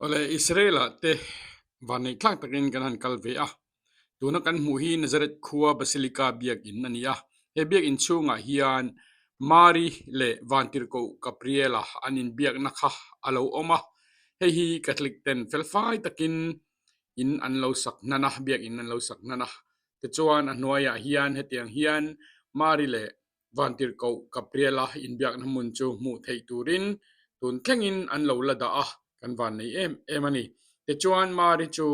Awle Israel-ah te vanneih thlak takin kan han kal ve a, tuna kan hmuh hi Nazareth khua Basilica biakinn a ni a, he biakinn chhungah hian Mari leh Vantirhkoh Gabriela an inbiakna kha a lo awm a, hei hi Catholic ten felfai takin in an lo sak hnan a, biakinn an lo sak hnan a, tichuan a hnuaiah hian hetiang hian Mari leh Vantirhkoh Gabriela inbiakna hmun chu hmuh theih turin tun thlengin an lo la dah a, kan van nei em em a ni. Tichuan Mari chu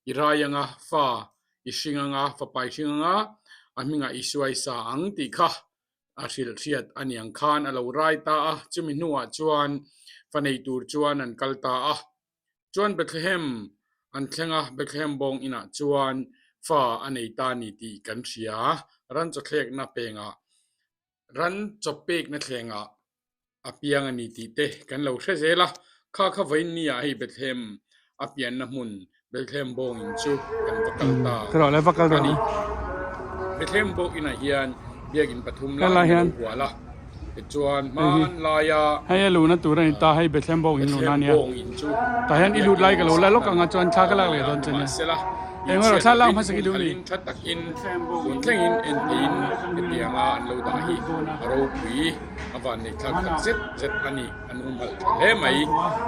i rai anga fa i hring anga fapa i hring anga a hmingah Isua i sa ang tih kha a hrilh hriat a ni ang khan a lo rai ta a, chumi hnuah chuan fa nei tur chuan an kal ta a. Chuan Bethlehem an thleng a, Bethlehem bawng inah chuan fa a nei ta ni tih kan hria. Ran chawthlekna pengah, ran chawpekna thlengah a piang a ni tih te kan lo hre zel a. Kha kha vawiin nia hei Bethlehem a pianna hmun Bethlehem bawng in chu kan va kal ta a ni. Bethlehem bawng inah hian biakin pathum lai in a lo hual a. Tichuan hmanlaia Hei a luhna tur a ni ta, hei Bethlehem bawng in luhna a nia. Bethlehem bawng in chu Tah hian i lut lai ka lo la lawk ang a chuan thla ka lak leh dawn che nia. Mahsela Eng erawh thla lak hmasa khi duh ni. Tha takin tun thlengin en theiin hetianga an lo dah hi a ropui a van neih thlak tak zet zet a ni. An humhalh tha hle mai.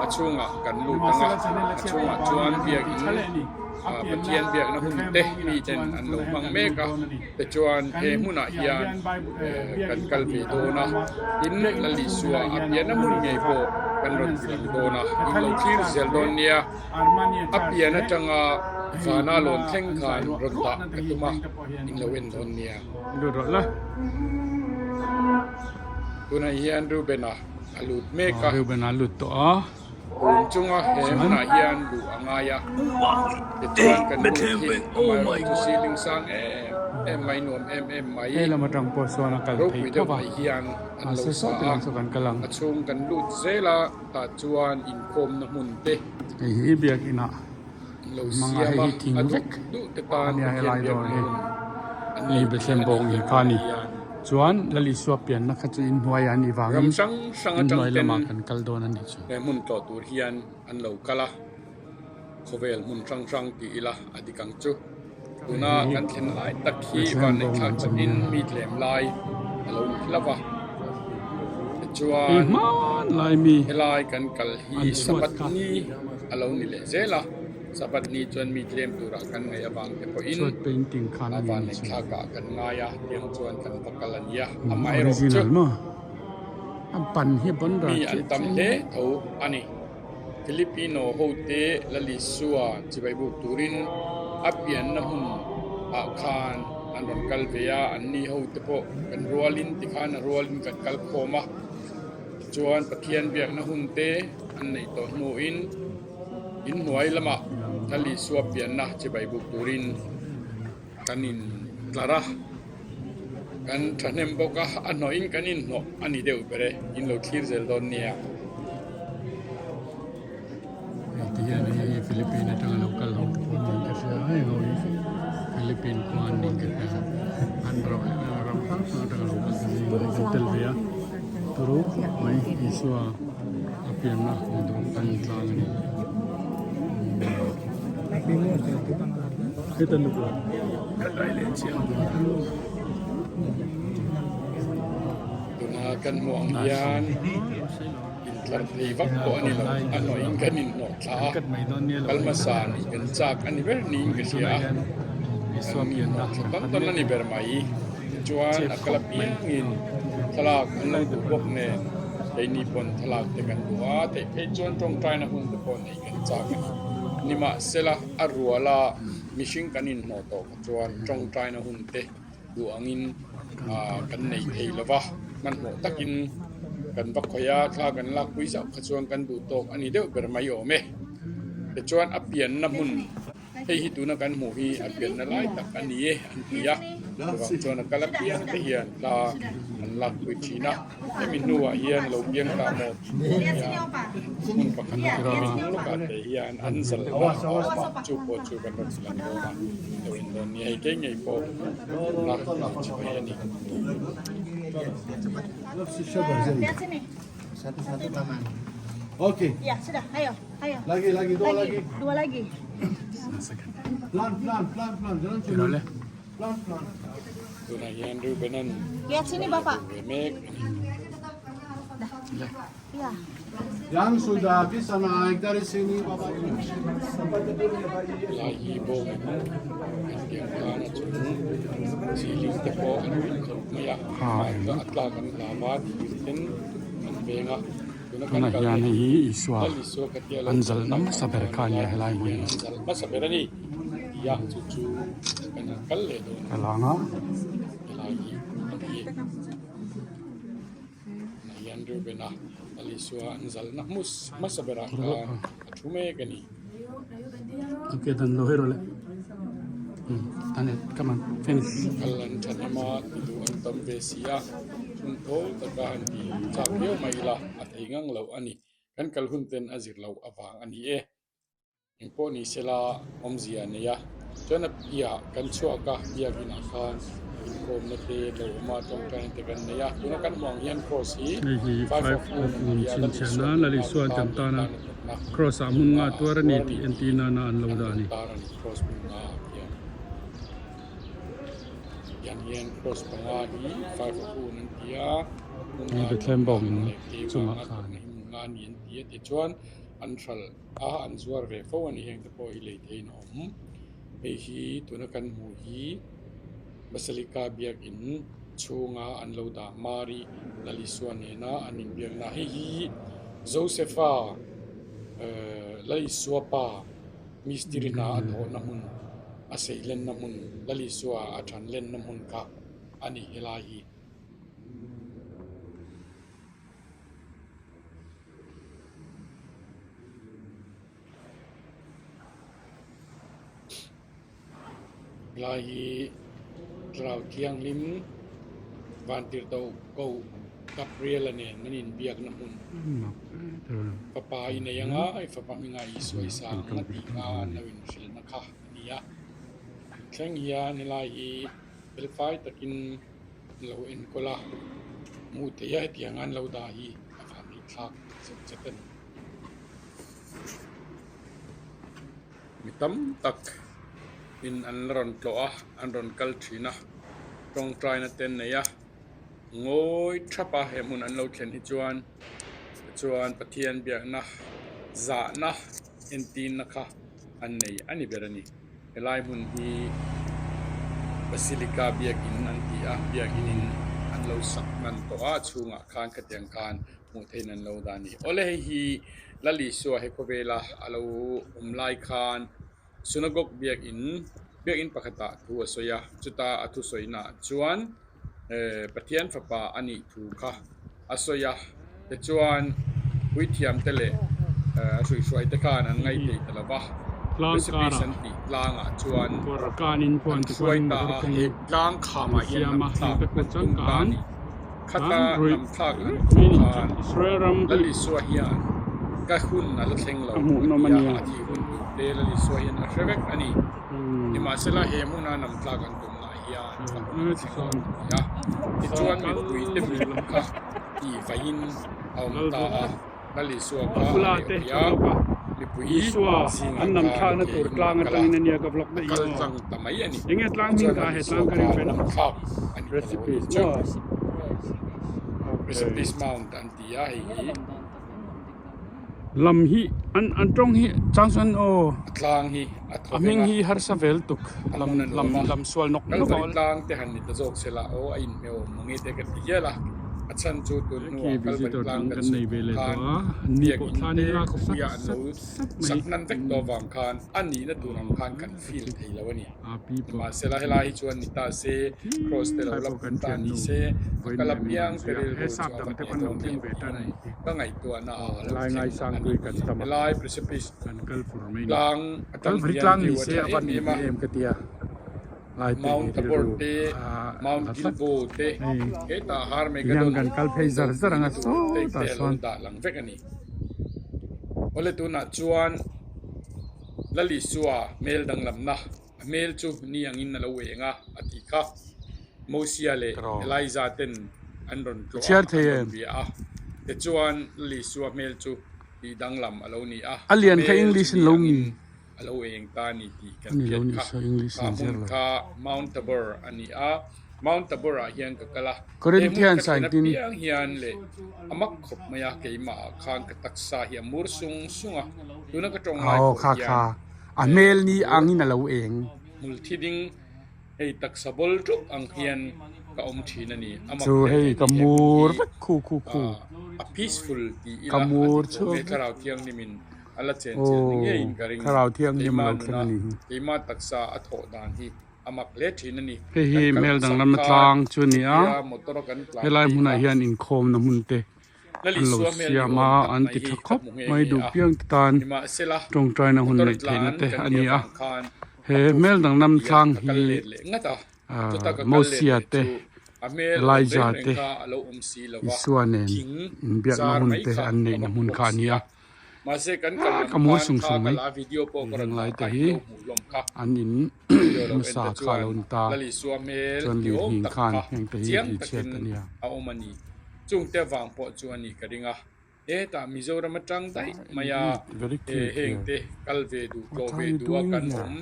A chhungah kan lut ang a, a chhungah chuan biakin Pathian biakna hun te miten an lo hmang mek a. Tichuan he hmunah hian kan kal ve dawn a, tin Lal Isua a pianna hmun ngei pawh kan rawn ti lang dawn a, in lo thlir zel dawn nia. A pian atanga vana lawn thleng khan rawn dah ka tum a, in lo en dawn nia. Lut rawh la. Tunah hian Reuben-a a lut mek a. Reuben-a a lut tawh a. Tun chunga he hmunah hian luh a ngai a, tichuan kan lut hi amaherawh chu ceiling sang em em mai nuam em em mai He lam atang pawh chuan a kal ropui theih deuh khawp a, mai hian an lo mahse sa sawti a, lam chu kan kal ang. a chhung kan lut zel a, tah chuan inkhawmna hmun te Hei hi biakinah an lo hmang a, siam hei a, hi thing a duh vek duh te a tan nia Pathian helai dawr biakna hi hmun an hei nei Bethlehem thei a bawng ni hi kha a ni. hian. Chuan Lal Isua pianna kha chu inhnuaiah a nih Ram vangin hrang hrang atang inhnuai ten lamah kan kal dawn a nih chu. he hmun tlawh tur hian an lo kal a, khawvel hmun hrang hrang ti ila a dik ang chu. Tuna kan thlen lai tak hi vanneih thlak takin mi tlem lai a lo ni hlauh a. Tichuan helai kan kal hi Sabbath ni a lo ni leh zel a. Sabbath ni chuan mi tlem turah kan ngaih avang te pawhin a vanneih thlakah kan ngai a, tiang chuan kan va kal a nia. Amaherawh chu mi an tam hle tho a ni. Filipino hote Lalisua chibai buk turin a pianna hmun ah khan an rawn kal ve a, anni hote pawh kan rualin tikhan a rualin kan kal khawm a, tichuan Pathian biakna hun te an neih tawh hnuin, Inhnuai lamah Lal Isua pianna chibai buk turin kan intlar a, kan thahnem bawk a, a hnawhin kan inhnawh a ni deuh ber e, in lo thlir zel dawn nia. Hei ti hian hei Philippine atanga lo kal ho te pawh niin ka hria a, heng ho hi Philippine khua an niin ka hria a, an ram ram hrang hrang atanga lo kal te zingah hi kan tel ve a, turu khawp mai Isua. A pianna hmu duh an tlang a ni. Heta nu pawh ka kai leh chiang Tuna kan hmuh ang hian intlar thei vak pawh a ni lo. A hnawhin kan inhnawh thla a, kal hmasa nih kan chak a ni ber niin ka hria a. Kan inhnawh thla tawn tawn a ni ber mai. Tichuan a kal apiangin thlalak an lo duh bawk nen keini pawn thlalak te kan duh a, theih phei chuan tawngtaina hun te pawh neih kan chak a ni. Nimahsela a ruala mihring kan inhnawh tawh kha chuan tawngtaina hun te duh angin ah kan nei thei lo va, hmanhmawh takin kan va khawih a, thla kan lakpui zauh kha chuan kan duh tawk a ni deuh ber mai awm e. Tichuan a pianna hmun. Hei hi tuna kan hmuh hi a pianna lai tak a ni e an ti a, chuvang chuan a kal apiang te hian hla an lakpui thin a, hemi hnuah hian lo piang ta maw tih pawh hian hmun pakhat a hemi hnung lawkah te hian an zal a, chu pawh chu kan rawn ti lang dawn a, lo en dawn nia hei kei ngei pawh la chi phei a ni. Okey. Ya, sudah. Ayo, ayo. Lagi, lagi, dua lagi. Dua lagi. Pelan, pelan, pelan, pelan. Jangan cepat. Pelan, pelan. Tunah hian Reuben-a'n Lihat sini, Bapak. ve mek a ni. Ya. Yang sudah bisa naik dari sini, Bapak Ibu. Lai hi bawng in an tiang khan a chung ceiling te pawh an rin khawp mai a hmai a tlak an hlam a thir ten an veng a tuna kan Tunah kal hian hi hei hi Isua Lal Isua ka tia lo an zalh hmasa ber kha a nia helai hmun hi. an zalh hmasa ber a ni tih a chu chu kan han kal leh dawn Ka lang a. helai hi a ni. Tunah hian Reuben-a Lal Isua an zalhna hmus hmasa berah khan a thu mek a ni. Ok dan lo hero le tan e come on finish. Kal an thahnem a ti duh an tam ve si a, hun thawl taka han ti chak viau mai ila a thei ngang loh a ni. Kan kal hun ten a zir loh avang a ni e. Engpawh ni sela awmzia a nei a, chuan a piah kan chhuak a, biakin ah khan inkhawmna te lo awm a, tawngtaina te kan nei a, tuna kan hmuh ang hian cross hi Hei hi five five of moon of an moon ti a, Lal chhinchhiahna Isua Lal Isua tan kan tan tana a tawpna cross ah hmun nga ah tuar a ni tuar a tih ni entir tih nana an lo an dah a rawn ni. tar a ni cross hmun nga ah khian. Tiang hian cross panga hi five of moon an ti a, hmun Hei nga Bethlehem tawpna bawng in leh ke chungah vanga khan. tawpna hi hmun nga a ni an ti a, tichuan an hralh a an zuar ve fo a ni heng te pawh hi lei theiin a awm hei hi tuna kan hmuh hi Basilica biakin chhunga an lo dah Mari Lalisua nena an inbiakna hei hi Josepha ehh Lalisua pa mistiri hna a thawhna hmun a seilenna hmun Lalisua a than lenna hmun kha a ni helai hi. Lai hi thlarau thianghlim vantirhto ko Gabriel-a nen an inbiakna hmun fapa i nei anga i fapa hmingah Isua i sang ang a tih kha an lo inhrilhna kha a ni a. Thleng hian helai hi felfai takin an lo enkawl a, hmuh theih a hetiang an lo dah hi a vanneih thlak zet zet a ni. Mi tam tak in an la rawn tlawh a, an rawn kal thin a, tawngtaina te an nei a, ngawi thap a he hmun an lo thlen hi chuan tichuan Pathian biakna zahna entirna kha an nei a ni ber a ni. Helai hmun hi Basilica biakin an ti a, biakin in an lo sak hman tawh a, a chhungah khan khatiang khan hmuh theihin an lo dah a ni. Awle hei hi Lal Isua he khawvela a lo awm lai khan Synagogue biakin biakin pakhatah thu a sawi a, chuta a thusawi naah chuan eh Pathian fapa a nih thu kha a sawi a tichuan puithiam te leh eh a hruihhruai te khan an ngaihtheih ta lo va precipice an tih tlangah chuan an hruai ta a he tlang khamah hian lam thlak an tum ta a ni khata lam thlak an tum khan Lal Isua hian ka hun a la thleng lo a ti a a thih hun tur te Lal Isua hian a hre vek a ni nimahsela he hmuna lam tlak an tum na hian a hun a thleng lo a ti a tichuan mipui te mit kha tih vaiin a awm ta a Lal Isua kha a leh pui a mipui zingah khan ke in a kal a a kal tlang ta mai a ni tichuan Lal Isua kha lam thlak a ni ta lo a ni chu Precipice Mount an ti a hei hi. Lam hi an an tawng hi chang chuan aw A tlang hi a thaw a hming veng a hi harsa vel tuk a lam hmun a lam nuam a lam sual nawk nawk a Kalvari awl. tlang te han ni ta zawk se la aw a inhmeh awm mang e te kan ti hial a a chhan chu tun Khi hnuah Kalvari visitor tlang dang kan kan suh nei ve hmuh leh khan tawh a an ni pawh biakin thla te ni lak sat khawpuia an sat lo sat mai sak hnan vek tawh avang khan a nihna tur ang khan kan feel thei lo a ni. a pi pawh Nimahsela helai hi chuan ni ta se cross te lo Thlai la pawh put kan ta thian ni nu se a vawiin kal nen min apiang rawn te zui a rilru he chu sap a dang va te hneh pawn lo dawn thleng em ve tan a tiin ni hi ka ngaihtuahna ah a lo helai thleng ngaisang a ni. tui kan tam a Helai precipice kan kal fur mai ni tlang atang Kalvari hian tlang view ni a se tha a va em nuam em a. em ka tia lai te Mount hi Tabor rilru te a Mount la tlat Gilbo te hei hetah har tihian Megadon kan kal phei zar zar anga tur sawtah te a lo sawn dah lang vek a ni. Awle tunah chuan Lal Isua hmel danglamna a hmel chu ni angin a lo eng a a tih kha. Mosia leh Elijah ten an rawn tlawh a, an rawn bia a. Tichuan Lal Isua hmel chu. Tih danglam a lo ni a, A lian kha hmel English chu in ni lo angin mi. a lo eng ta a ni tih kan A ni lo hriat ni kha. saw English Kha in zir hmun lo. kha Mount Tabor a ni a, Mount Tabor ah hian ka kal a, he hmun Corinthians ka ah thlen engtin? apiang hian leh a mak khawp mai a, keimah ah khan ka taksa hi a mur sung sung a, tuna ka tawng lai Aw pawh kha hian kha a hmel ni angin a lo eng. Hmul thi ding hei taksa bawl ṭup ang hian ka awm ṭhin a ni. A mak Chu hle hei mai ka ni he hmun mur hi vek khu khu khu. a peaceful tih Ka ila a mur ti tawh chhuak ve vek. Thlarau Thianghlimin a la chen chilh ni Aw ngeiin ka ring. Thlarau Thianghlim a Keima lo thleng nuna a ni hi. keima taksa a thawh dan hi a mak hle ṭhin a ni. Hei Kan hi kal hmel hmasak danglam khan tlang chu a ni a, hetia motor a kan tlan helai phei hmunah kha hian inkhawmna hmun te Lal an lo Isua hmel ni siam awm a, tak an mai ti hi tha ka khawp hmu nghe mai nghe duh a. piang te tan Nimahsela, tawngtaina hun motor neih theihna tlan te kan a nih ni a. avang khan He a proof hmel danglam tia tlang ka kal hi let leh ngat a. Chuta ka kal let Mosia leh te, chu a hmel awm Elijah reng reng te, kha a lo awm si lo va, Isua nen thing inbiakna zar hun mai te kha an ka neihna va hmun hmu bawk kha a si ni a. a. Mahse kan kal lam Ka mur khan sung kha sung ka mai. la video pawh ka rawn Heng lai dah te kha hi i lo hmuh hlawm kha. an in Video lo en hmasa te kha a chuan lo ni ta. Lal Isua hmel Chuan ni awm lirnghing tak khan kha heng te hi chiang tih chhiat takin a ni a. a awm a ni. Chungte vang pawh chu a nih ka ring a. Hetah Mizoram atang daih mai a Very he cute heng here. te kal ve duh What tlawh are ve you duh a doing kan here? awm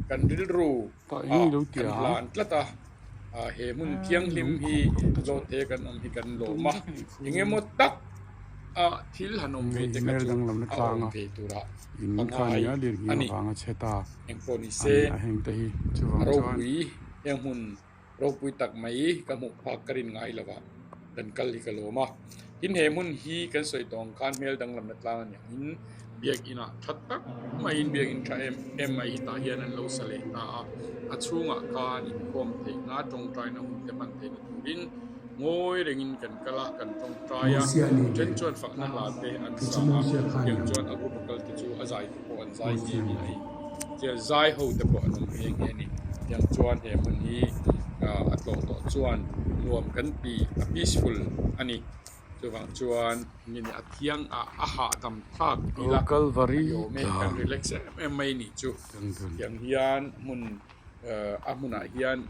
kan rilru Tah ah eng lo kan tia. hlan tlat a. Ah he hmun thianghlim hi zawt he kan awm hi kan lawm a. Engemaw tak a thil han awm ve Hei te kha hmel chu danglamna a tlang awm a ve tura in ka kha a ngai nia a lirnghing ni. avanga chhe ta Engpawh ni a se ni a heng te hi chuvang chuan ropui heng hmun ropui tak mai ka hmuh phak ka rin ngai lo va kan kal hi ka lawm a. Tin he hmun hi kan sawi tawh ang khan hmel danglamna tlang a ni angin biakinn ah tha tak maiin biakinn tha em em mai hi tah hian an lo sa leh ta a. A chhungah khan inkhawm theihna tawngtaina hun te hman theihna turin Ngawi rengin kan kal a, kan tawngtai a, then chuan fakna hla te an sa a, tiang chuan a group a kal te chu a zai te pawh an zai nghe nghe a ni. Tia zai ho te pawh an awm nghe nghe a ni. Tiang chuan he hmun hi a tlawh tawh chuan nuam kan ti, a peaceful a ni. Chuvang chuan nge ni a thiang a, a hahdam thlak ila a ni awm e, kan relax em em mai a nih chu. Tiang hian hmun a hmunah hian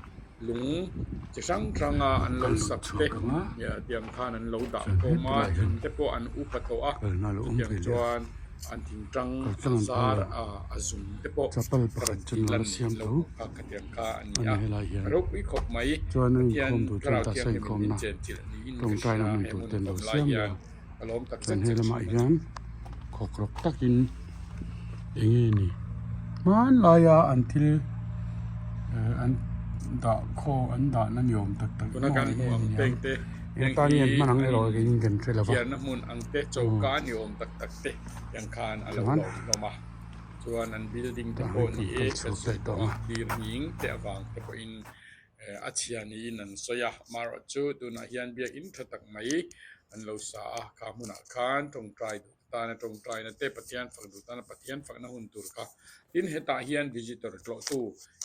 lung chi hrang hrang a an lo sak te tiang khan an lo dah khawm a thing te pawh an upa tawh a chutiang chuan an thing tang zar a zum te pawh a rawn tih lan niin lo hmuh kha khatiang kha a ni a a ropui khawp mai Pathian thlarau thianghlim in min chen chilh niin ka hria he hmun awm lai hian ka lawm tak zet zet thin a ni. Khawkrawk takin eng nge ni hmanlaia an thil an dah khaw an dahna ni awm tak tak Tuna kan hmuh ang peng te eng tan nge an hman ang erawh keiin kan hre lo va. Thiarna hmun ang te choka ni awm tak tak te tiang khan a lo la awm hlawm a chuan an building te pawh ni e kan sawi tawh a tir nghing te avang te pawhin a chhia niin an sawi a amaherawhchu tunah hian biakin tha tak mai an lo sa a kha hmunah khan tawngtai duh tana tawngtaina te Pathian fak duh tana Pathian fakna hun tur kha tin hetah hian visitor tlawhtu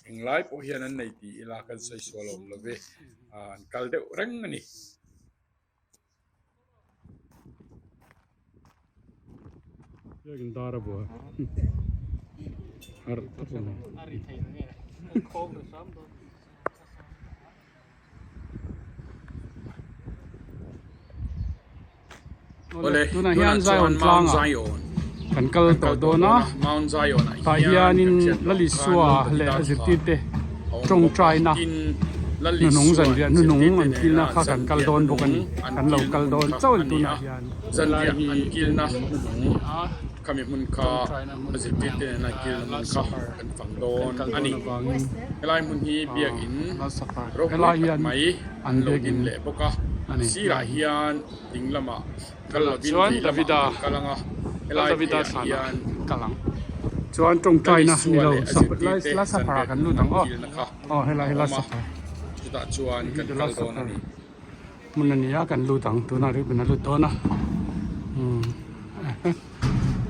englai pawh hian an nei tih ila kan sawi sual awm lo ve an kal deuh reng a ni. Awle, Tunah tunah hian chuan Zion Mount tlangah Zion kan kal kan tawh kal tawh dawn a. dawn a. Mount Zion ah Tah hian hianin kan hriat Lal loh khan Isua leh Davida a kha zirtirte a awm bawk a. tawngtaina Tin, Lal hnuhnung Isua zanriah hnuhnung zirtirte an kilna nena kha kan kal zanriah dawn bawk a ni. hnuhnung an Kan lo kilna kal hmun dawn kha chauh a a ni ni tunah a. hian. Zanriah an kilna hnuhnung khami hmun kha a zirtirte nena an kilna hmun kha kan fang dawn a ni. Helai hmun hi biakin ropui tak mai an lo din leh bawk a, sirah hian ding lamah kal lovin vei lamah kan kal ang a, helai pheiah hian Chuan tawngtaina Lal ni Isua lo leh a zirtirte Lasapara zanriah kan lut hnuhnung ang aw kilna kha aw helai hi a awm a, Lasapara chutah chuan kan kal dawn a ni. Hmun a ni a kan lut ang tunah rih a lut dawn a umm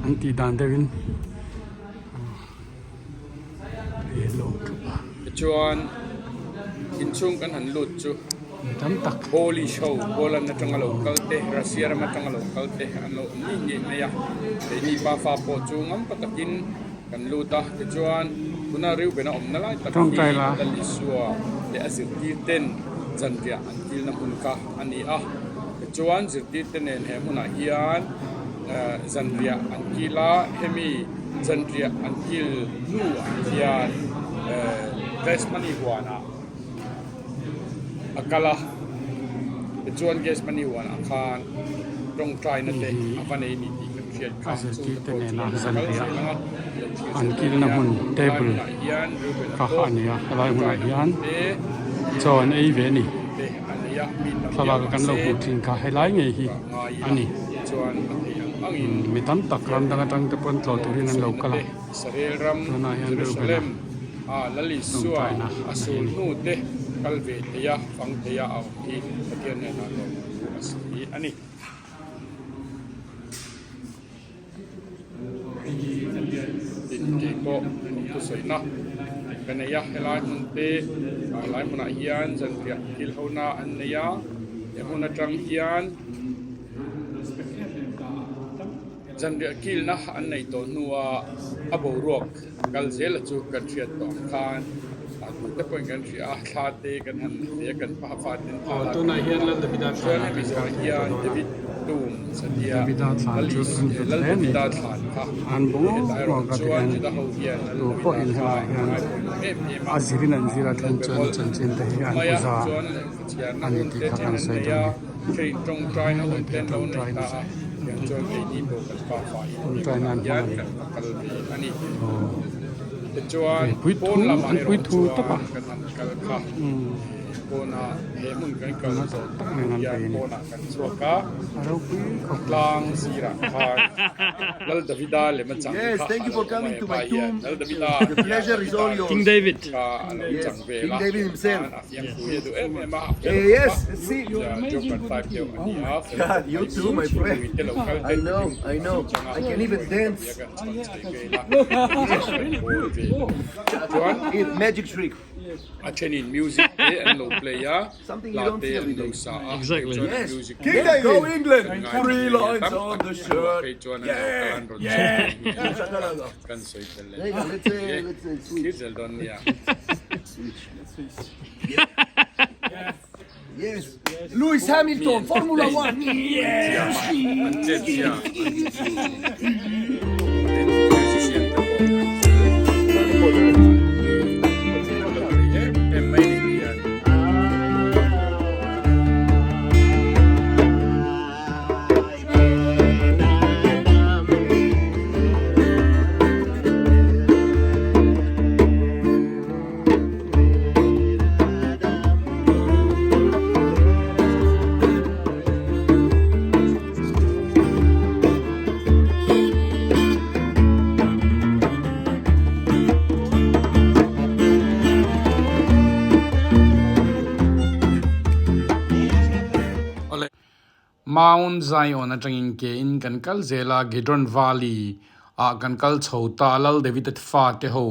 an tih dan deuhin hei an lo awm thup a. Tichuan inchhung kan han lut chu tam tak Polish ho Poland atanga lo kal te Russia ram atanga lo kal te an lo awm ngei ngei mai a keini pafa pawh chu ngam pa takin kan lut a tichuan tuna Reuben a awmna lai tak hi Lal Isua leh a zirtir ten zanriah an kilna hmun kha a ni a tichuan zirtir te nen he hmunah hian. Zanriah an kil a, hemi zanriah an kil hnuah hian Gethsemane huanah a kal a, tichuan Gethsemane huanah khan tawngtaina te a va nei a ni tih kan hriat kha. A Chungte zirtirte pawh chu nena an kal zanriah zel ang a, lo thlir an zel dawn kilna nia. hmun Helai table hmunah hian Reuben-a kha pawh a ni a, helai hmunah tawngtaina hian hun te chaw an ei ve a ni. te a nei a, mi tam Thlalak viau kan lo mahse hmuh thin kha helai ngei hi a ni. chuan a theih ang angin Mi tam tak ram dang atang te pawn tlawh turin an lo kal a, Israel ram tunah hian Reuben-a Jerusalem a Lal Isua tawngtaina a a nei a sul ni. hnu te kal ve thei a, fang thei a a awm hi Pathian hnenah lawmthu a sawi a ni. Tin kei pawh thusawina ka nei a, helai hmun te helai hmunah hian zanriah thil ho na an nei a, he hmun atang hian zanriah kilna an neih tawh hnua a boruak kal zela chu kan hriat tawh ang khan a tute pawhin kan hria a, thla te kan han ve a kan pafa ten thla Aw lak tunah hian Lal Davida chuan thlan ah hemi kan zawhah kal thei hian tawh dawn a David Tum satia Davida thlan Lal chu Is an hlut Lal hle a ni Davida thlan kha an bung hetah erawh uak a chuan tihian Juda ho hian Lal tu pawh Davida in kha helaiah an hian ngai pawimawh em em a a zirin an zir a an lo then be chuan mawlh chanchin te hi an mai pu a za chuan lehkha chhiarna a ni hun tih te kha then kan an sawi nei dawn a a ni. theih tawngtaina hun Helai te an lo nei tawngtaina ta a tiang chuan keini pawh kan pafa in tawngtaina an hian hmang a ni. kan va kal ve a ni. Aw Tichuan hei puithu pawn lamah an erawh puithu tawp a chuan kan han kal kha pawna he hmun kan kal Tuna zawh tak tak nen an hian bei a ni. pawnah kan chhuak a A ropui khawp mai. tlang sirah khan Lal Davida lema chang Yes, kha thank a you lo for awm a coming to hepa my hian tomb. Lal Davida The hian pleasure is all Davida yours. King David. kha a lo Yes, chang vel King a David himself. khan a fiamthu hi a duh em em a a fel Eh, khawp a yes, let's see. Joker type deuh a ni a fel God, khawp you mai too, my friend. mipui te lo kal I te know, I know. I can even dance. Chuan Here, magic trick. a thenin music te an lo play a, Something you hla don't te see an every lo day. sa a, Exactly. chuan Yes. music King te David. Go England. kan ngai Three thei lines tam on tak the a shirt. phei chuan an lo kal an rawn chhuak hi kan sawi tel leh There you go. Let's uh, let's uh, switch. thil zel dawn nia. Switch. Yes. Lewis Hamilton, Formula One. An chet zia an musician te pawh an fel an lo thei em em mai ni hian. Mount Zion atangin ke in kan kal zel a, Gidron Valley ah kan kal chho ta a, Lal David-a fate ho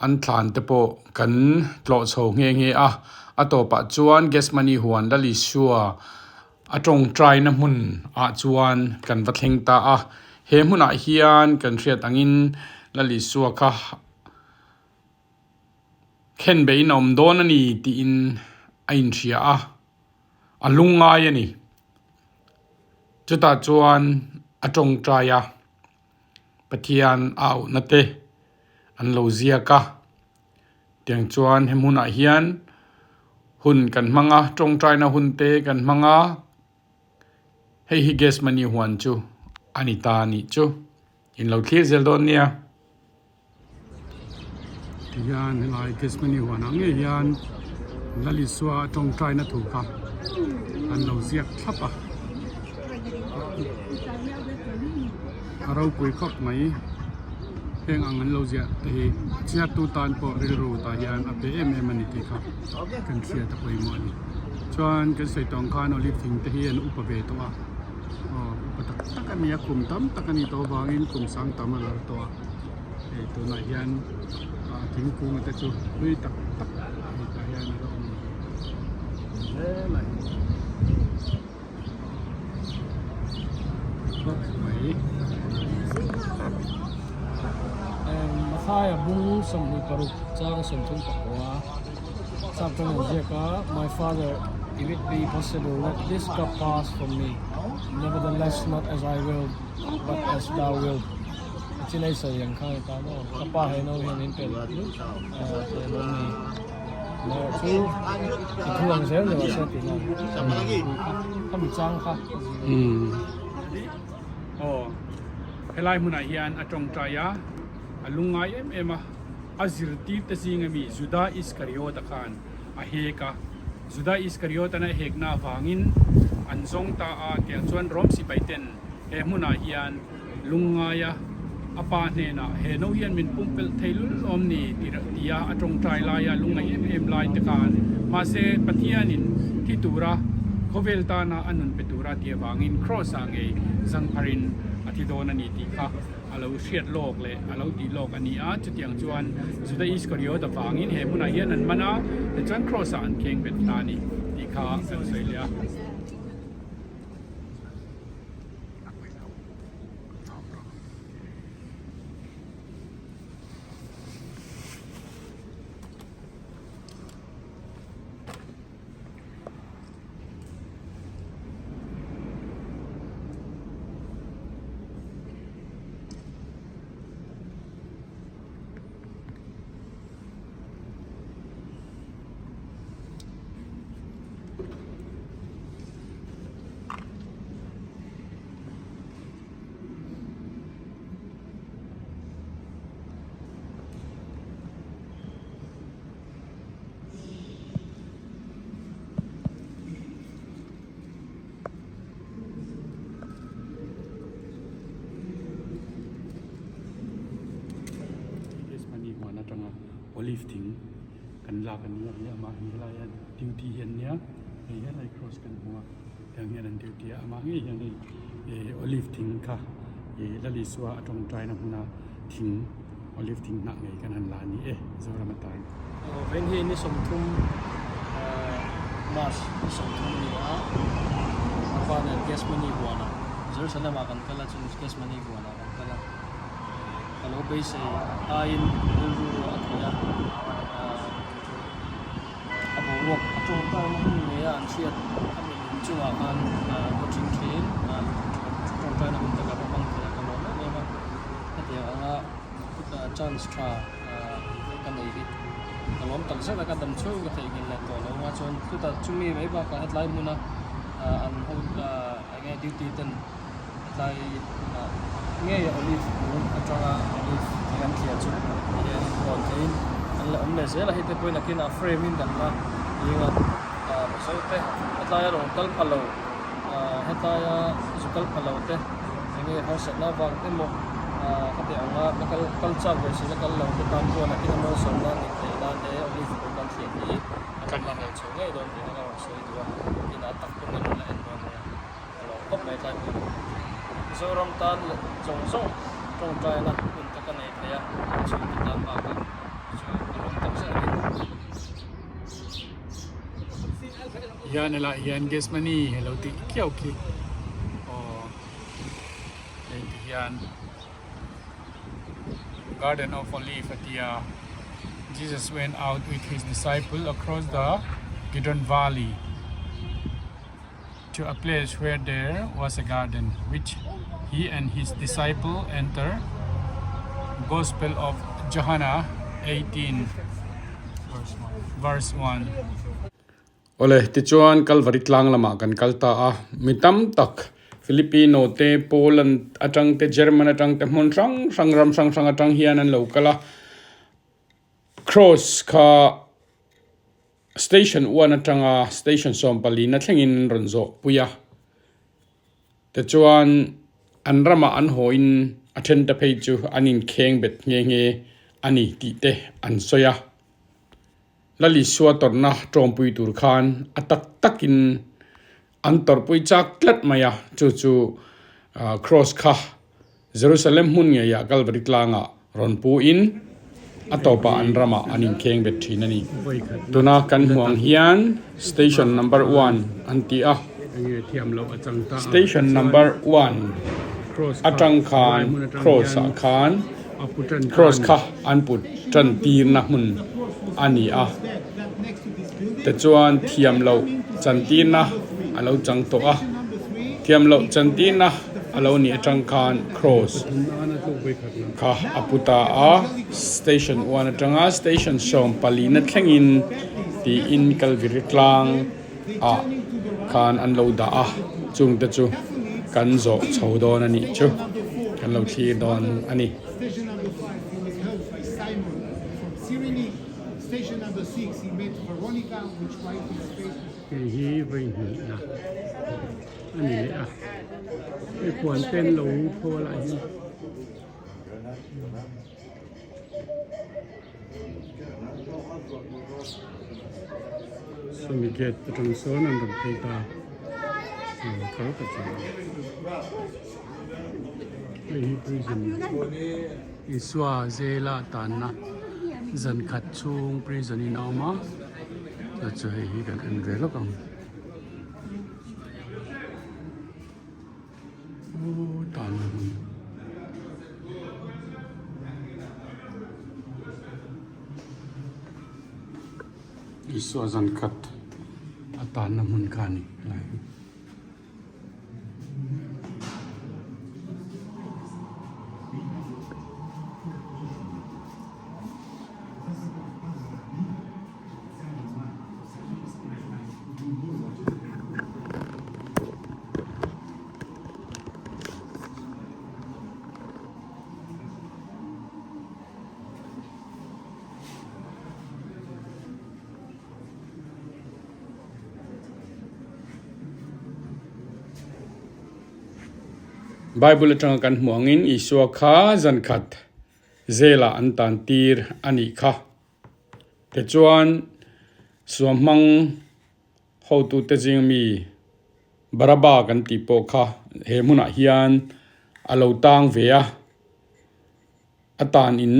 an thlan te pawh kan tlawh chho nghe nghe a, a tawpah chuan Gethsemane huan Lal Isua a tawngtaina hmun ah chuan kan va thleng ta a, he hmunah hian kan hriat angin Lal Isua kha khenbeihin a awm dawn a ni tiin a inhria a. A lungngai a ni. Chutah chuan a tawngtai a, Pathian a auhna te an lo ziak a. Tiang chuan he hmunah hian hun kan hmang a, tawngtaina hun te kan hmang a. Hei hi Gethsemane huan chu a ni ta a nih chu. In lo thlir zel dawn nia. Tihian helai Gethsemane huanah ngei hian Lal Isua a tawngtaina thu kha an lo ziak thlap a, a ropui khawp mai. Heng ang an lo ziah te hi chhiartu tan pawh rilru tah hian a pe em em a ni tih kha kan hriat a pawimawh a ni. Chuan kan sawi tawng khan olive thing te hi an upa ve tawh a. Aw upa tak tak a ni a kum tam tak a ni tawh avangin kum sang tam a lar tawh a hei tunah hian ah thingkung te chu hlui tak tak hei tah hian a la awm hle mai khawp mai. Mathaia bung 26 chang 34 sap tang an ziak a, My father, if it be possible, let this cup pass from me. Nevertheless not as I will but as thou wilt a chin ei sawi ang kha ni ta maw? Ka pa he no hian min pel thei a lo ni. Amaherawh chu i thu ang zel ni mahse tih nan kha mi chang kha ka zir a. Aw helai hmunah hian a tawngtai a, a lungngai em em a, a zirtirte zinga mi Juda Iskariota khan a hek a, Juda Iskariot-an a hekna avangin an zawng ta a, tiang chuan Rom sipaiten he hmunah hian lungngaia a pa hnenah he no hian min pumpelh thei lul awm ni tia a tawngtai laia lungngaih em em lai te khan mahse Pathianin thi tura khawvel tana a nun pe tura ti avangin Kraws-ah ngei zangpharin a thi dawn a ni tih kha a lo hriat lawk leh a lo tih lawk a ni a, chutiang chuan Juda Iskariot avangin he hmunah hian an man a, tichuan Kraws ah an kheng bet ta a ni tih kha kan sawi leh a. Gethsemane huan atanga olive thing kan lak a ni a hei amah hi helai hian duty hi an nia hei hian hei cross kan hmu a tiang hian an duty a amah ngei hian hei ih olive thing kha ih Lal Isua a tawngtaina hmuna thing Olive thing hnah ngei kan han la a ni e Zoram atan. Vawiin hi ni 30 March ni 30 a ni a, ka pa nen Gethsemane huanah Jerusalem ah kan kal a chuan Gethsemane huanah kan kal a, ka lo beisei aiin rilru erawh a khawih a, a boruak a tawngtaina hun ngei a an hriat a milim chungah khan ka ṭhing ṭhin a, tawngtaina hun te ka va hmang thei a ka lawm em em a. Hetiang anga chance tha ka nei hi ka lawm tak zet a, ka dam chhung ka theihnghilh leh tawh lo anga chuan chutah chumi mai bakah hetlai hmuna an ho eng nge duty ten hetlai ngei olive kung atanga olive thing an thliah chu tihian rawn theiin an la awm leh zel a, hei te pawhin nakinah frame in kan la ding a, Mizo te hetlaia rawn kal pha lo hetlaia zu kal pha lo te. Enge harsatna avang emaw khati anga la kal kal chak ve si la kal lo te tan chuan a kina malsawmna a nih theih nan he olive kawng kan thliah hi a rawn la ngei chho ngei dawn tih kha ka rawn sawi duh a, inah tak pawn kan rawn la en dawn nia ka lawm khawp mai tlai pawh Mizoram tan leh zawng zawng tawngtaina hun te ka nei thei a chhungte tan bakah chu ka lawm tak zet a ni. Hian helaiah hian Gethsemane a lo tih khiau khi aw hei ti hian Garden of Olive a ti a Jesus went out with his disciple across the Kidron Valley to a place where there was a garden which he and his disciple enter Gospel of Johana 18 verse 1. Awle, tichuan Kalvari tlang lamah kan kal ta a, mi tam tak Filipino te, Poland atang te, German atang te, hmun hrang hrang ram hrang hrang atang hian an lo kal a, Cross kha Station 1 atanga Station 14 thlengin an rawn zawh pui a, tichuan an ramah an hawiin a then te phei chu an inkheng bet nghe nghe a ni tih te an sawi a. Lalisua tawrhna tawngpui tur khan a tak takin an tawrhpui chak tlat mai a, chu chu Cross kha Jerusalem hmun ngeiah Kalvari tlangah rawn puin a tawpah an ramah an inkheng bet thin a ni. Tuna kan hmuh ang hian Station Number One an ti a, Station Number One atang khan Cross ah khan Cross kha an put tan tirna hmun a ni a, tichuan thiam loh chan tirna a lo chang tawh a. Thiam loh chantina a lo nih atang khan cross kha a pu ta a, station 1 atanga station 14 na thlengin tiin Kalviri tlang ah khan an lo dah a, chungte chu kan zawh chho dawn a nih chu, kan lo thlir dawn a ni. Hei hi vawi hnihna a ni leh a, hei puan te an lo pho a lah hian. Sawmi gate atang sawn an rawn phei ta a kal ta chu Hei hi prison Isua zela tanna zan khat chhung prison in a awm a chu chu hei hi kan en ve lawk ang. Aww tanna hmun. Isua zan khat a tanna hmun kha a ni helai hi. Bible atanga kan hmuh angin Isua kha zan khat zelah an tan tir a nih kha. Tichuan suamhmang hotute zing mi Baraba kan tih pawh kha he hmunah hian a lo tang ve a, a tan in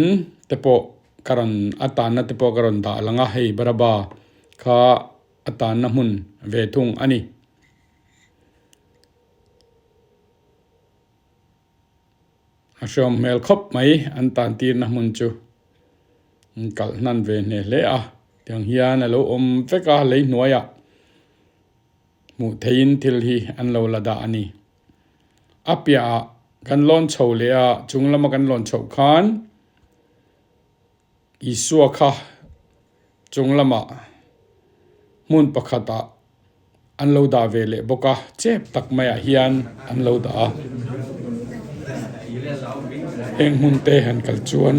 te pawh ka rawn a tanna te pawh ka rawn dah lang a, hei Baraba kha a tanna hmun ve thung a ni. A hriam hmel khawp mai an tan tirna hmun chu an kalh hnan ve hneh hle a tiang hian a lo awm vek a lei hnuaiah hmuh theihin thil hi an lo la dah a ni. A piahah kan lawn chho leh a chung lama kan lawn chhoh khan Isua kha chung lamah hmun pakhatah an lo dah ve leh bawk a, chep tak maiah hian an lo dah a. Heng hmun te han kal chuan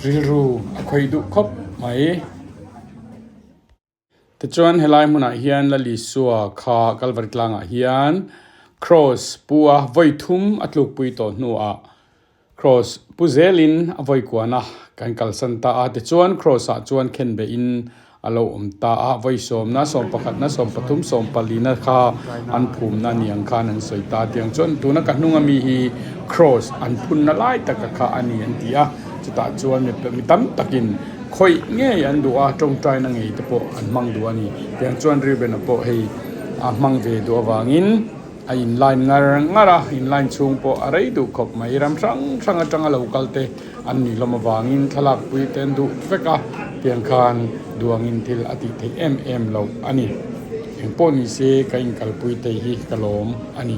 rilru a khawih duh khawp mai. Tichuan helai hmunah hian Lalisua kha Kalvari tlangah hian Kraws pu a vawi thum a tlukpui tawh hnuah Kraws pu zelin a vawi kuan a kan kalsan ta a. Tichuan Kraws ah chuan khenbehin a lo awm ta a, vawi sawmna, sawmpakhatna, sawmpathum, sawmpalina kha an phumna ni ang khan an sawi ta. Tiang chuan tuna ka hnunga mi hi Kraws an phunna lai taka kha a ni an ti a, chutah chuan mi tam takin Khawih ngei an duh a, tawngtaina ngei te pawh an hmang duh a ni. Tiang chuan Reuben-a pawh hei a hmang ve duh avangin a in line ngar ngar a, in line chhung pawh a rei duh khawp mai. Ram hrang hrang atanga lo kal te an nih hlawm avangin thlalak pui te an duh vek a, tiang khan duangin thil a tih theih em em loh a ni. Engpawh ni se ka inkalpui thei hi ka lawm a ni.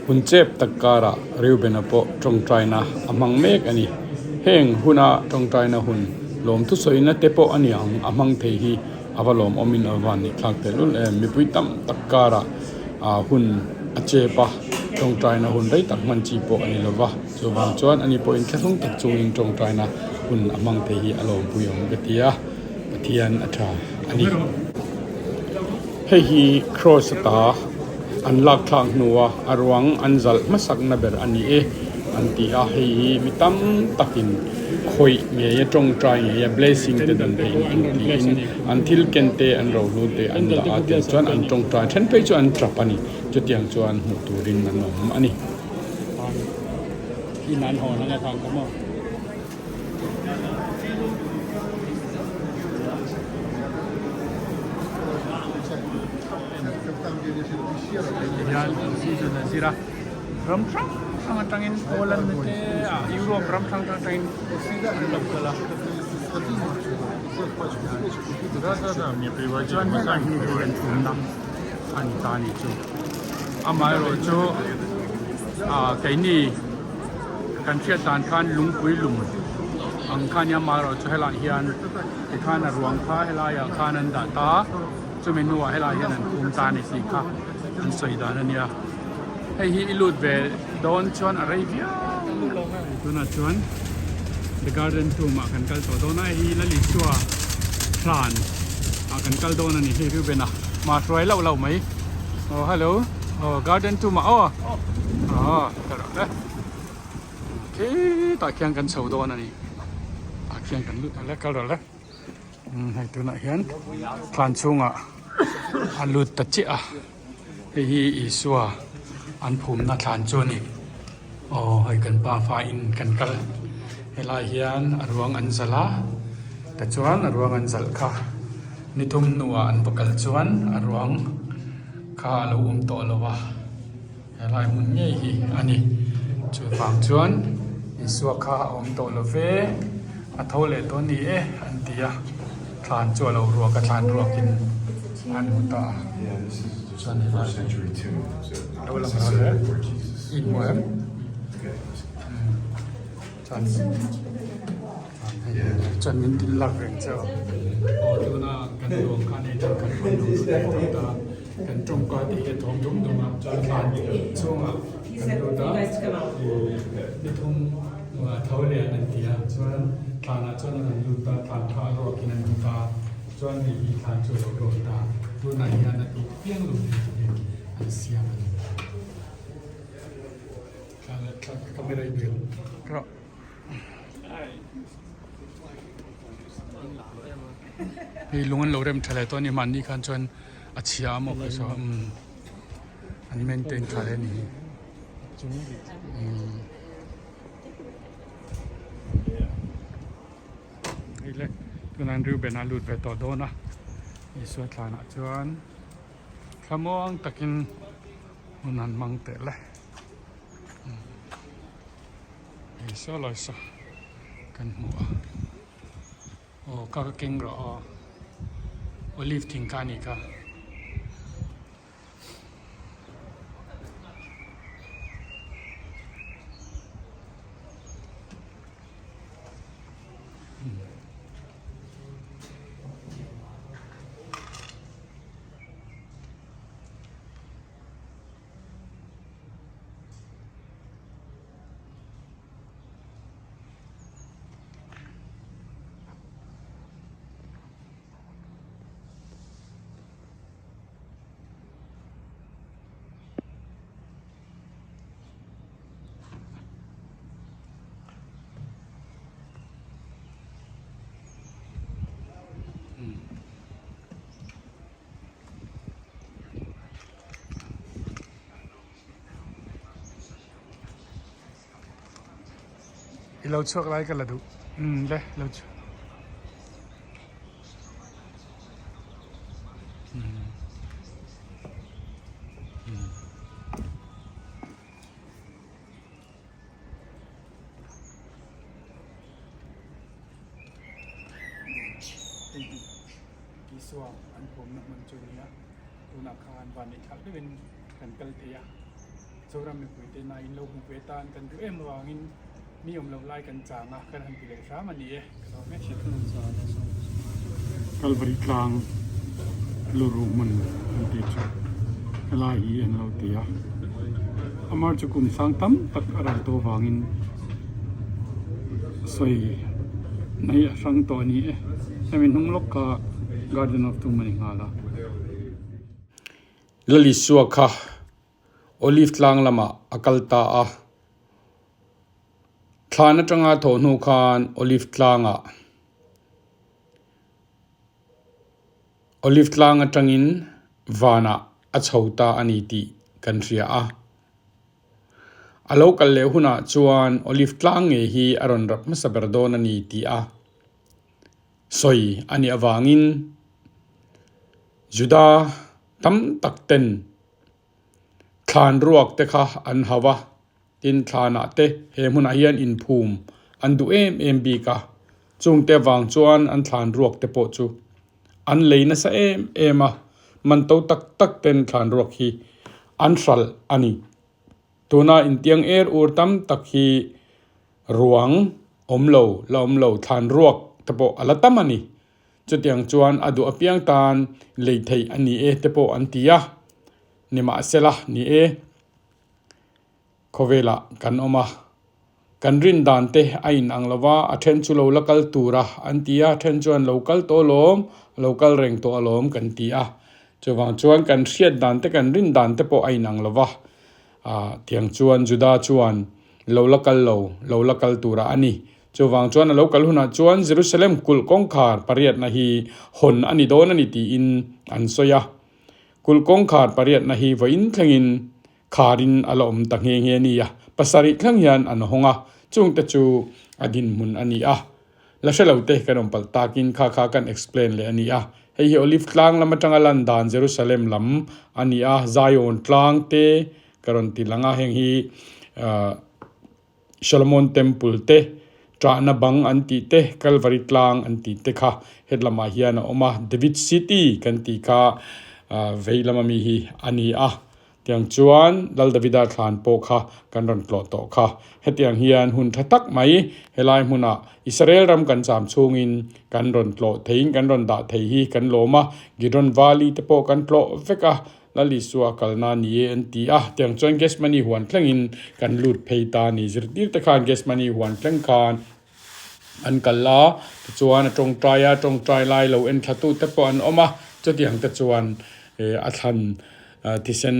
Hun chep tak karah Reuben-a pawh tawngtaina a hmang mek a ni. Heng huna tawngtaina hun lawm thusawina te pawh a ni ang a hmang thei hi a va lawmawmin a van nih thlak tehlul em. Mipui tam tak karah hun a chep a, tawngtaina hun rei tak hman chi pawh a ni lova. Chuvang chuan ani pawhin thlahlung tak chungin tawngtaina hun a hmang thei hi a lawmpui awm ka ti a, Pathian a tha a ni. Hei hi Kraws ata an lak thlak hnua a ruang an zalh hmasakna ber a ni e an ti a, hei hi mi tam takin khawih ngei a tawngtai ngei a blessing te dan theih ni tur tiin an thil ken te an rohlu te an dah a tiang chuan an tawngtai then phei chu an tap a ni chutiang chuan hmuh turin an awm a ni. Hian season a zir a ram hrang hrang atangin Poland te ah Europe ram hrang hrang atangin an lo kal a. Chuan helai hi hei an tumna a ni ta a ni chu. Amaherawhchu ah keini kan hriat dan khan lungpui lum ang kha a nia amaherawhchu helaiah hian tikhan a ruang kha helaiah khan an dah ta a chumi hnuah helaiah hian an phum ta a ni tih kha an sawi dan a nia. Hei hi i lut ve dawn chuan a rei viau tunah chuan the garden tomb ah kan kal tawh dawn a hei hi Lal Isua hlan ah kan kal dawn a ni hei Reuben a mah hruai loh loh mai aw hello aw garden tomb ah aw aw ka rawh e khitah khian kan chho dawn a ni tah khian kan lut ang le kal rawh le hei tunah hian thlan chhungah a lut ta chiah a. Hei hi Isua an phumna thlan chu a ni. Aw hei kan pa faiin kan kal helai hian a ruang an zalh a tichuan a ruang an zalh kha ni thum hnuah an va kal chuan a ruang kha a lo awm tawh lo a helai hmun ngei hi a ni. Chuvang chuan Isua kha a awm tawh lo ve a tho leh tawh a ni e an ti a. Thlan chu a lo ruak a, thlan ruakin an hmu ta a. Chuan helai lo lang ral e, i hmu em? Chuan chuan min tin lak reng che aw. Aw tuna kan ruang khan hei thil kan rawn lut leh tawh ta a, kan tawngka te hi a thawm dum dum a, chuan thlan chhungah kan lut a, ni thum Tho lian an ti a, chuan thlanah chuan an rawn lut a, thlan kha a ruakin an lut a, chuan hei hi thlan chu a lo ruak ta, tunah hian a tih piang lo thei turin an siam a ni. Thla leh thla camera i bel rawh. Hei lung an lo rem tha leh tawh a ni, mahni khan chuan a chhia a maw kha saw an maintain tha hle a ni hi. Hei le tunah Reuben a lut ve tawh dawn a Isua thlanah chuan thlamuang takin hun han hmang teh le Isua lawisa kan hmu a aw ka keng rawh aw olive thing kha a nih kha. I lo chhuak lai ka la duh umm le lo chhuak. Isua an phumna hmun chu nia tunah khan van neih thlak deuhin kan kal thei a Zoram mipui te na in lo hmu ve tan kan duh em avangin Mi awm loh lai kan chang a, kan han ti leh hram a ni e, ka lo mek. Kalvari tlang luruh hmun an tih chu helai hi an lo ti a, amar chu kum sang tam tak a ral tawh vangin sawi mai a hrang tawh a ni e, hemi hnung lawk kha Garden of Tomb a ni nghal a. Lalisua kha Olive tlang lamah a kal ta a. Thlan atanga thawh hnu khan Olive tlangah Olive tlang atangin vanah a chho ta a ni tih kan hria a. A lo kal leh hunah chuan Olive tlang ngei hi a rawn rap hmasa ber dawn a ni tih a sawi a nih avangin Juda tam tak ten Thlan ruak te kha an hau a, tin thlanah te he hmunah hian inphum an duh em em bik a. Chungte avang chuan an thlan ruak te pawh chu an lei nasa em em a, man to tak tak ten thlan ruak hi an hralh a ni. Tuna intiang er ur tam tak hi ruang awm lo la awm lo thlan ruak te pawh a la tam a ni. Chutiang chuan a duh apiang tan lei theih a ni e te pawh an ti a, nimahsela ni e. Khawvelah kan awm a, kan rin dan te a in ang lo va, a then chu lo la kal tur a an ti a, a then chuan lo kal tawh alawm, a lo kal reng tawh alawm kan ti a. Chuvang chuan kan hriat dan te kan rin dan te pawh a in ang lo va, ah tiang chuan Juda chuan lo la kal lo, lo la kal tura a ni. Chuvang chuan a lo kal hunah chuan Jerusalem kulh kawngkhar pariatna hi hawn a ni dawn a ni tiin an sawi a. Kulh kawngkhar pariatna hi vawiin thlengin Kharin a la awm ta nghe nghe a ni a, pasarih thleng hian an hawng a, chungte chu a dinhmun a ni a. La hre lo te kan awm palh takin kha kha kan explain leh a ni a. Hei hi Olive tlang lam atanga lan dan Jerusalem lam a ni a, Zion tlang te ka rawn ti lang a, heng hi ahh Solomon Temple te, Ṭahna bang an tih te, Calvary tlang an tih te kha het lamah hian a awm a, David City kan tih kha vei lama mi hi a ni a. Tiang chuan Lal Davida thlan pawh kha kan rawn tlawh tawh kha. Hetiang hian hun tha tak mai helai hmunah Israel ram kan cham chhungin kan rawn tlawh theiin kan rawn dah thei hi kan lawm a, Gidron Valley te pawh kan tlawh vek a, Lal Isua kalna ni e an ti a, tiang chuan Gethsemane huan thlengin kan lut phei ta a ni. Zirtir te khan Gethsemane huan thleng khan an kal a, tichuan a tawngtai a, tawngtai lai lo en thla tu te pawh an awm a, chutiang te chuan a thlan thisen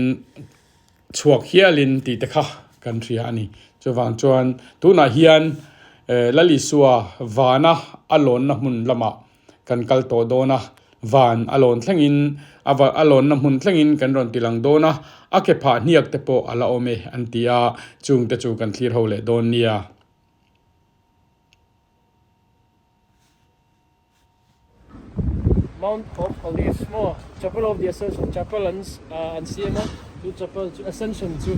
chhuak hialin tih te kha kan hria a ni. Chuvang chuan tunah hian Lal Isua vana a lawnna hmun lamah kan kal tawh dawn a, van a lawn thlengin a va a lawnna hmun thlengin kan rawn ti lang dawn a, a ke phah hniak te pawh a la awm e an ti a, chung te chu kan thlir ho leh dawn nia. Mount of Olives maw Chapel of the Ascension Chapel an an siam a chu chapel chu Ascension chu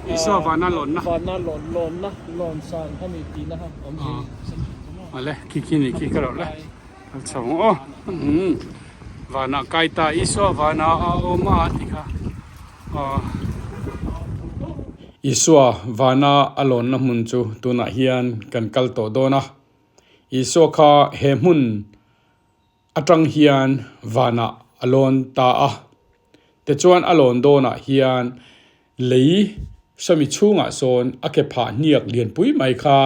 Isua vana lawnna vana lawn lawnna lawn san a ni tihna kha awm thei Ascension chu maw Awle khi khi ni khi ka rawh le a chho ang aw umm vanah kai ta Isua vana a awm a tih kha aw. Isua vana a lawnna hmun chu tunah hian kan kal tawh dawn a. Isua kha he hmun atang hian vanah a lawn ta a, tichuan a lawn dawnah hian lei sawmi chhungah sawn a ke phah hniak lianpui mai kha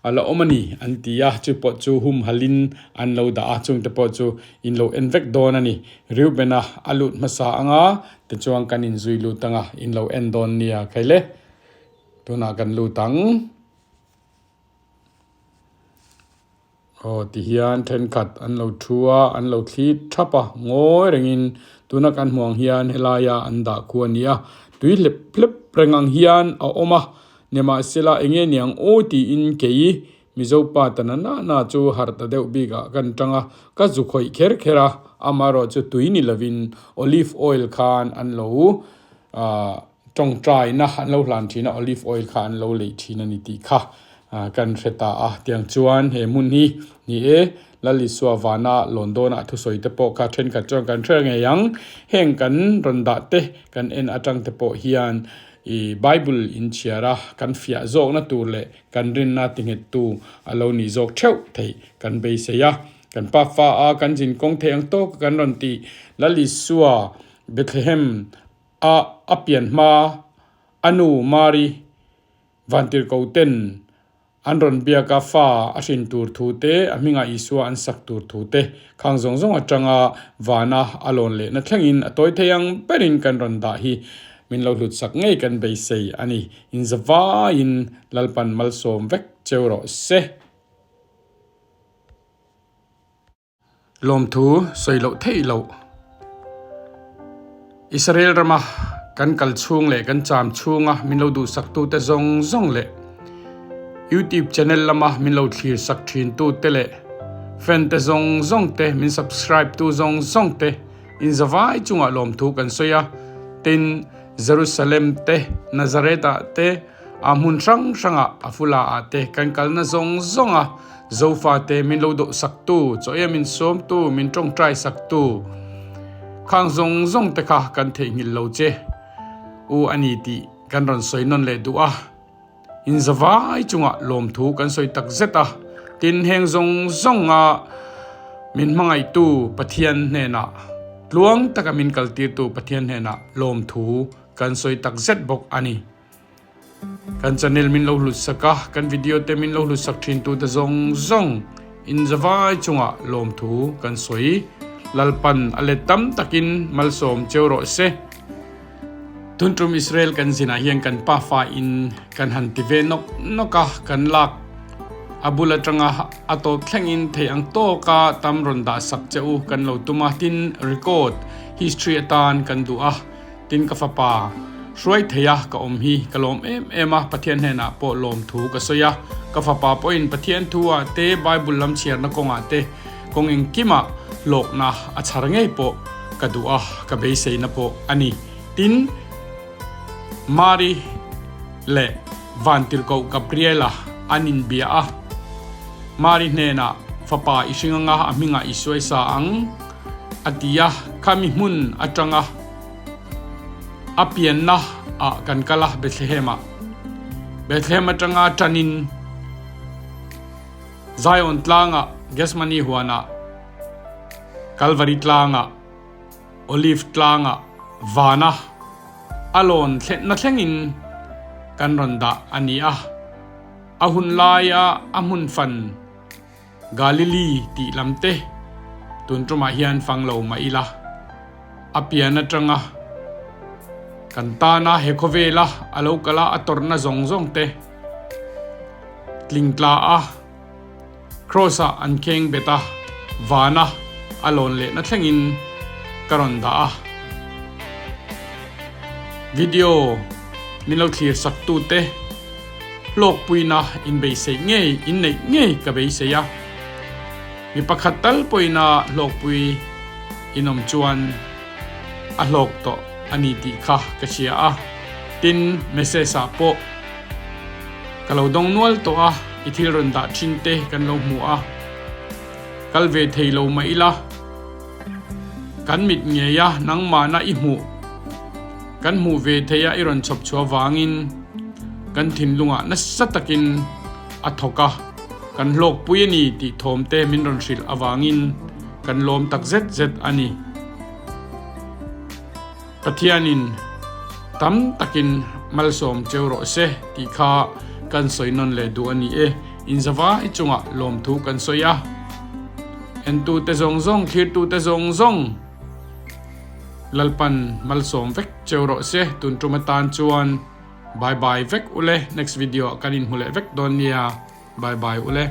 a la awm a ni an ti a, chu pawh chu humhalin an lo dah a, chungte pawh chu in lo en vek dawn a ni. Reuben-a a lut hmasa anga tichuan kan inzui lut anga in lo en dawn nia khaile tunah kan lut ang. Aw tihian thenkhat an lo thu a, an lo thli thap a, ngawi rengin tuna kan hmuh ang hian helaia an dah khu a ni a, tui hlep hlep reng ang hian a awm a, nimahsela eng nge niang aw tiin kei Mizo pa ta na na na chu harh ta deuh bik ah kan tang a, ka zu khawih kher kher a, amaherawh chu tui ni lovin olive oil khan an lo ahh tawngtaina an lo hlan thin a, olive oil kha an lo leih thin a ni tih kha kan hre ta a, tiang chuan he hmun hi ni e, Lal Isua vana lawn dawnah thusawi te pawh kha thenkhat chuan kan hre ngei ang, heng kan rawn dah te kan en atang te pawh hian ih Bible inchhiar a kan fiah zawkna tur leh kan rinna tinghettu a lo nih zawk theuh theih kan beisei a, kan pa fa a kan zin kawng thei ang tawk kan rawn tih Lal Isua Bethlehem A a pian hma a nu Mari Vantirhko ten an rawn biak a fa a hrin tur thu te, a hmingah Isua an sak tur thu te khang zawng zawng atanga vana a lawn lehna thlengin a tawi thei ang berin kan rawn dah hi min lo hlut sak ngei kan beisei a ni. Inzavaiin Lalpan malsawm vek cheu rawh se. Lawmthu sawi loh theih loh. Israel rama kan kal chhung leh kan cham chhunga min lo duhsaktute zawng zawng leh YouTube channel lama min lo thlir sak thintute leh fan te zawng zawng te min subscribe tu zawng zawng te inzavai chungah lawmthu kan sawi a. Tin, Jerusalem te, Nazareth ah te, A hmun hrang hrangah a fula ah te kan kalna zawng zawnga. Zofate min lo dawh saktu, chaw em min sawmtu, min tawngtai saktu khang zawng zawng te kha kan theihnghilh lo che u a ni tih kan rawn sawi nawn leh duh a. Inzavai chungah lawmthu kan sawi tak zet a, tin heng zawng zawnga min hmangaihtu Pathian hnenah, tluang taka min kaltirtu Pathian hnenah lawmthu kan sawi tak zet bawk a ni. Kan channel min lo hlut sak a, kan video te min lo hlut sak thintute zawng zawng inzavai chungah lawmthu kan sawi. Lalpan a let tam takin malsawm cheu rawh se. Tun tum Israel kan zinah hian kan pafa in kan han ti ve nawk nawk a, kan lak a bul atanga a tawp thlengin thei ang tawka tam rawn dah sak che u kan lo tum a, tin record history atan kan duh a, tin ka fapa hruai thei a ka awm hi ka lawm em em a, Pathian hnenah pawh lawm thu ka sawi a, ka fapa pawhin Pathian thu ah te Bible lam chhiarna kawngah te Kawng engkimah hlawkna a chhar ngei pawh ka duh a, ka beiseina pawh a ni. Tin, Mari leh Vantirhkoh Gabriela an inbia a, Mari hnenah fapa i hring anga a hmingah i suaisa ang a ti a, khami hmun atanga a pianna ah kan kal a Bethlehem-ah. Bethlehem atanga tanin. Zion tlangah, Gethsemane huanah, Kalvari tlangah, Olive tlangah vana a lawn thlenna thlengin kan rawn dah a ni a. A hun laia a hmun fan Galili tih lam te tun tumah hian fang lo mah ila, a pian atanga kan tana he khawvela a lo kal a, a tawrhna zawng zawng te, Tlingtla a, Kross ah an kheng bet a, van a a lawn lehna thlengin ka rawn dah a. Video min lo thlir sak tute hlawkpuina in beisei ngei, in neih ngei ka beisei a. Mi pakhat tal pawhin a hlawkpui in awm chuan a hlawk tawh a ni tih kha ka hria a. Tin, message ah pawh. Ka lo dawng nual tawh a, i thil rawn dah thin te kan lo hmu a, kal ve thei lo mah ila, kan mit ngei a nangmahna i hmuh, kan hmuh ve thei a i rawn chhawp chhuah vangin kan thinlungah nasa takin a thawk a, kan hlawkpui a ni tih thawm te min rawn hrilh avangin kan lawm tak zet zet a ni. Pathianin tam takin malsawm cheu rawh se tih kha kan sawi nawn leh duh a ni e. Inzavai chungah lawmthu kan sawi a, entute zawng zawng, thlirtute zawng zawng Lalpan malsawm vek cheu rawh se. Tun tum atan chuan bye bye vek ule, next video ah kan inhmu leh vek dawn nia, bye bye ule.